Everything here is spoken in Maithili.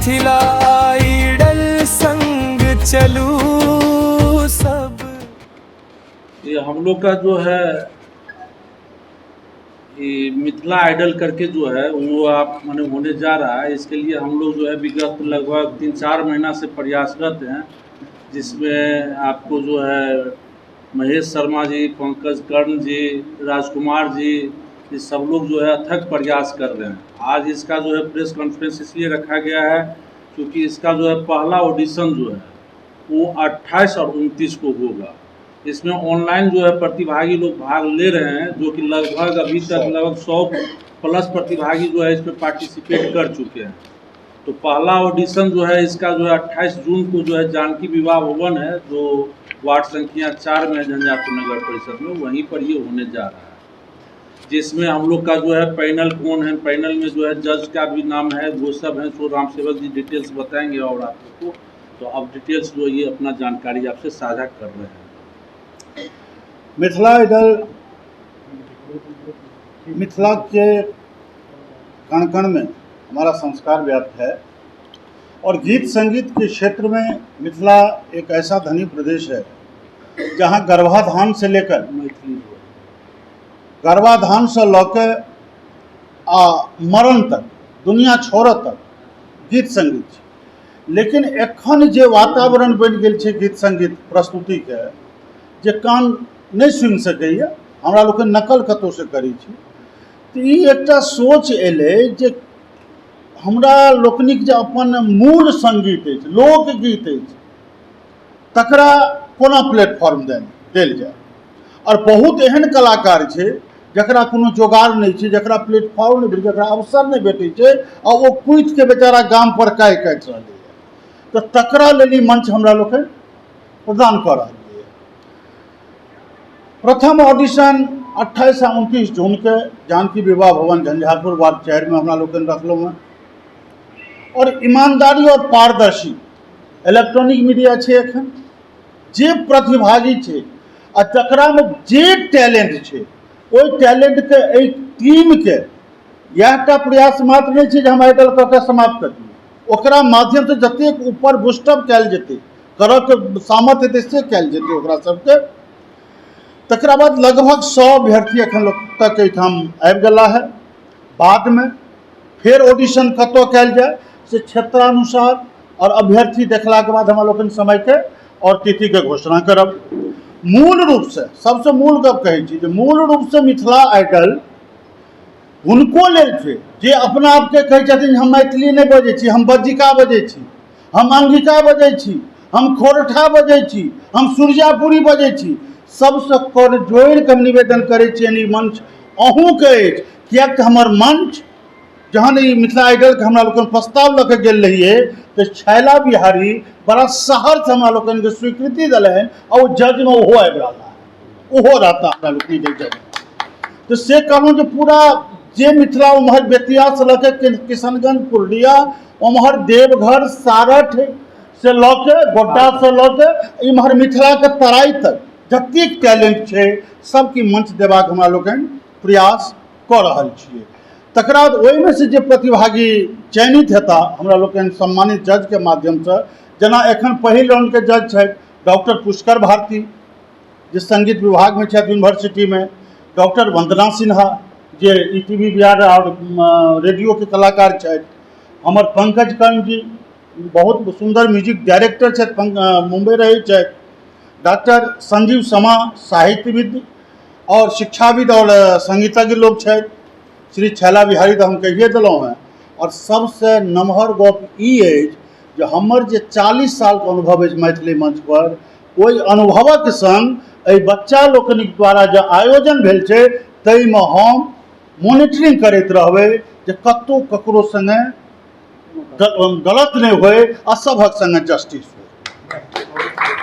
मिथिला आइडल संग चलू सब। ये हम लोग का जो है ये मिथिला आइडल करके जो है वो आप माने होने जा रहा है। इसके लिए हम लोग जो है विगत लगभग 3-4 महीना से प्रयासरत हैं, जिसमें आपको जो है महेश शर्मा जी, पंकज कर्ण जी, राजकुमार जी, ये सब लोग जो है अथक प्रयास कर रहे हैं। आज इसका जो है प्रेस कॉन्फ्रेंस इसलिए रखा गया है क्योंकि इसका जो है पहला ऑडिशन जो है वो 28 और 29 को होगा। इसमें ऑनलाइन जो है प्रतिभागी लोग भाग ले रहे हैं, जो कि लगभग अभी तक लगभग 100 प्लस प्रतिभागी जो है इसमें पार्टिसिपेट कर चुके हैं। तो पहला ऑडिशन जो है इसका जो है 28 जून को जो है जानकी विवाह भवन है, जो वार्ड संख्या 4 में है झंझारपुर नगर परिषद में, वहीं पर ये होने जा रहा है। जिसमें हम लोग का जो है पैनल कौन है, पैनल में जो है जज का भी नाम है, वो सब है। सो राम सेवक जी डिटेल्स बताएंगे और आप लोग को तो अब डिटेल्स जो ये अपना जानकारी आपसे साझा कर रहे हैं। मिथिला आइडल मिथिला के कण कण में हमारा संस्कार व्याप्त है और गीत संगीत के क्षेत्र में मिथिला एक ऐसा धनी प्रदेश है जहाँ गर्भाधान से लेकर मैथिली जो है गर्भाधान से लऽ के आ मरण तक, दुनिया छोड़ऽ तक गीत संगीत छै। लेकिन एखन जे वातावरण बनि गेल छै गीत संगीत प्रस्तुतिके, जे कान नहि सुनि सकैए, हमरा लोकनि नकल कतहुसँ करै छी। तऽ ई एकटा सोच एलै जे हमरा लोकनिक जे अपन मूल संगीत अछि, लोकगीत अछि, तकरा कोना प्लेटफॉर्म देल जाय। आओर बहुत एहन कलाकार छै जकरा कोनो जोगाड़ नहि छै, जकरा प्लेटफॉर्म नहि भेटै, जकरा अवसर नहि भेटै छै आ ओ कुदिके बेचारा गामपर काहि काटि रहलैए। तऽ तकरा लेल ई मंच हमरा लोकनि प्रदान कऽ रहलियै। प्रथम ऑडिशन 28 आ 29 जूनके जानकी विवाह भवन झंझारपुर वार्ड 4 में हमरा लोकनि रखलहुँ हँ। और ईमानदारी और पारदर्शी इलेक्ट्रॉनिक मीडिया छै, एखन जे प्रतिभागी छै आ जकरामे जे टैलेंट छै ओहि टैलेंटके एहि टीमके इएह टा प्रयास मात्र नहि छै जे हम आइडल कऽ के समाप्त कर दियै। ओकरा माध्यमसँ जतेक ऊपर बूस्टअप कयल जेतै, करऽके सामर्थ्य हेतै से कयल जेतै ओकरा सबके। तकरा बाद लगभग 100 अभ्यर्थी एखन लोक तक एहिठाम आबि गेला है। बादमे फेर ऑडिशन कतऽ कयल जाय से क्षेत्रानुसार और अभ्यर्थी देखलाके बाद हमरा लोकनि समयके और तिथिके घोषणा करब। मूल रूपसँ सबसँ मूल गप कहै छी जे मूल रूपसँ मिथिला आइडल हुनको लेल छै जे अपना आपके कहै छथिन हम मैथिली नहि बजै छी, हम बज्जिका बजै छी, हम अंगिका बजै छी, हम खोरठा बजै छी, हम सुरजापुरी बजै छी। सबसँ कर जोड़ि कऽ हम निवेदन करै छियनि, ई मंच अहूँके अछि, किएक तऽ हमर मंच जहन ई मिथिला आइडलके हमरा लोकनि प्रस्ताव लऽ कऽ गेल रहियै तऽ छैला बिहारी बड़ा सहर्ष हमरा लोकनिके स्वीकृति देलनि आ ओ जजमे ओहो आबि रहला, ओहो रहता हमरा लोकनिके जज। तऽ से कहलहुँ जे पूरा जे मिथिला उम्हर बेतियासँ लऽ के किशनगंज, पूर्णिया, उम्हर देवघर, सारठ से लऽ के गोड्डासँ लऽ के इम्हर मिथिलाके तराई तक जतेक टैलेंट छै सबके मंच देबाक हमरा लोकनि प्रयास कऽ रहल छियै। तकरा बाद ओहिमे से जे प्रतिभागी चयनित हेता हमरा लोकनि सम्मानित जजके माध्यमसँ, जेना एखन पहिल राउंडके जज छथि डॉक्टर पुष्कर भारती जे संगीत विभागमे छथि यूनिवर्सिटीमे, डॉक्टर वंदना सिन्हा जे ई टी वी बिहार आओर रेडियोके कलाकार छथि, हमर पंकज कर्ण जी बहुत सुन्दर म्यूजिक डायरेक्टर छथि, मुम्बई रहै छथि, डॉक्टर संजीव शर्मा साहित्यविद और शिक्षाविद और संगीतज्ञ लोग छथि, श्री छैला बिहारी तऽ हम कहिए देलहुँ हेँ। आओर सबसँ नमहर गप ई अछि जे हमर जे 40 सालके अनुभव अछि मैथिली मंचपर, ओहि अनुभवक संग एहि बच्चा लोकनिक द्वारा जे आयोजन भेल छै ताहिमे हम मोनिटरिंग करैत रहबै जे कतहु ककरो सङ्गे गलत नहि होइ आ सभक सङ्गे जस्टिस होइ।